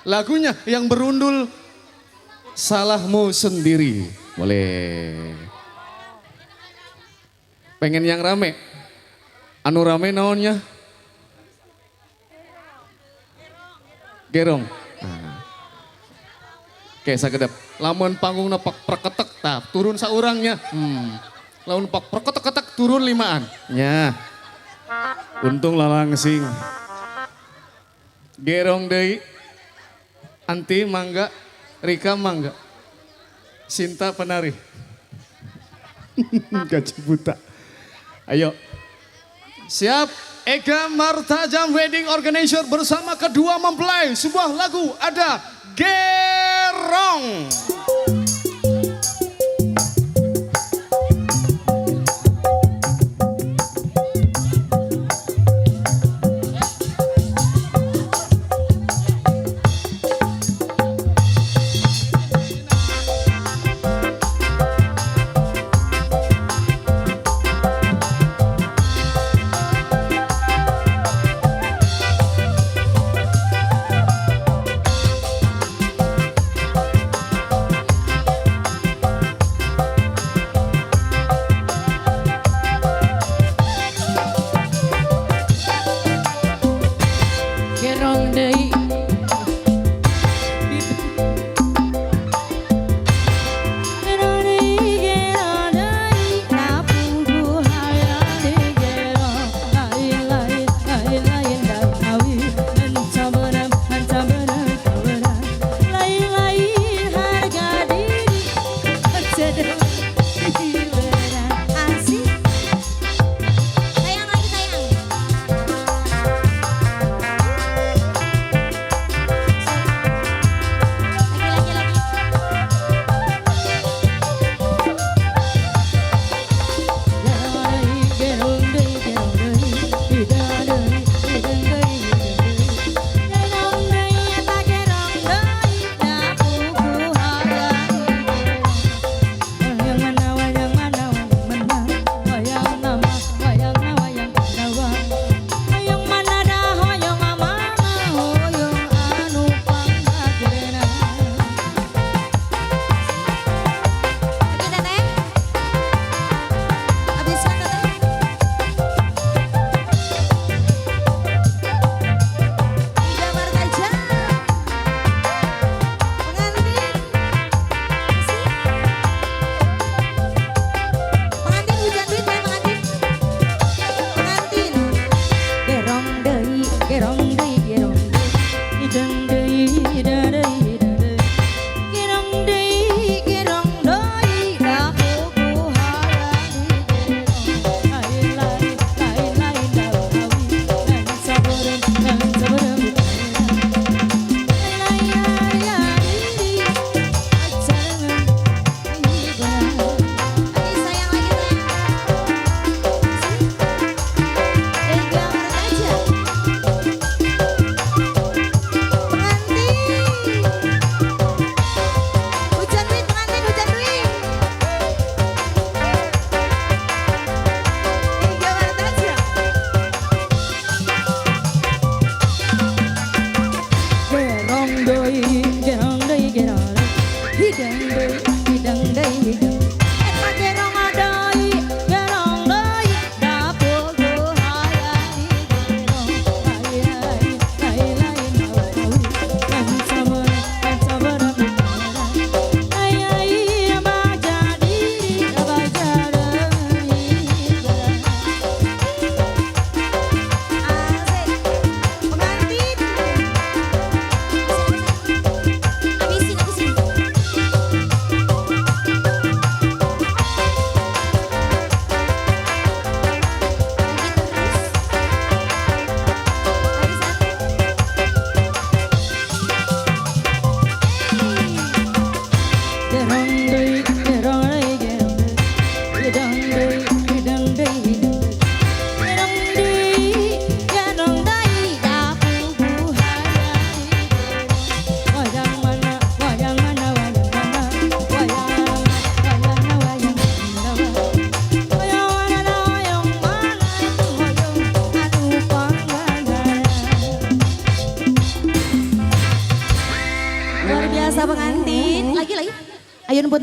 Lagunya yang berundul Salahmu Sendiri. Boleh. Pengen yang rame. Anu rame naonnya? Gerong. Nah. Oke, sakedap. Lamun panggung pak perketek tah turun saurangnya. Lamun pak perketek-ketek turun limaan. Nya. Untung lalangsing. Gerong deui. Anti mangga, Rika mangga. Sinta penari. Gaji buta. Ayo. Siap, Ega Martajam Wedding Organizer bersama kedua mempelai. Sebuah lagu ada Gerong. Gerong deui. Gerong deui, gerong deui, napugu hayang digerong. Lain lain lain lain awi, enca beunang kawerang. Lain lain harga diri, cedek diwerang. Asik. Sayang lagi sayang. Lagi lagi lagi. Gerong deui, gerong deui, gerong deui, hidang deui, hidang deui, hidang deui. Gerong deui eta gerong deui, dapuku hayang digerong. Wayang mana, wayang mana, wayang mana, wayang nama, wayang na, wayang nawa. Hoyong mana dah, hoyong mana, hoyong anu pangbagerna. Lagi teteh. Habiskan teteh. Ega Martajam. Pengantin. Asik. Pengantin hujan duit ya pengantin. Pengantin. Gerong deui, gerong deui, gerong deui, hidang deui, hidang deui, hidang deui. Gerong deui, gerong deui, dapuku hayang digerong. Lain lain lain lain dawawi, ngan sabareng, ngan sabareng lain harga diri, ajaran hiburan. Lagi sayang lagi sayang. Ega Martajam. Pengantin. Hujan duit pengantin hujan duit. Ega Martajam. Gerong deui, gerong deui, gerong deui, hidang deui, hidang deui, hidang. Eta gerong deui, gerong deui, dapuku hayang digerong. Biasa pengantin. Lagi lagi. Ayun pun.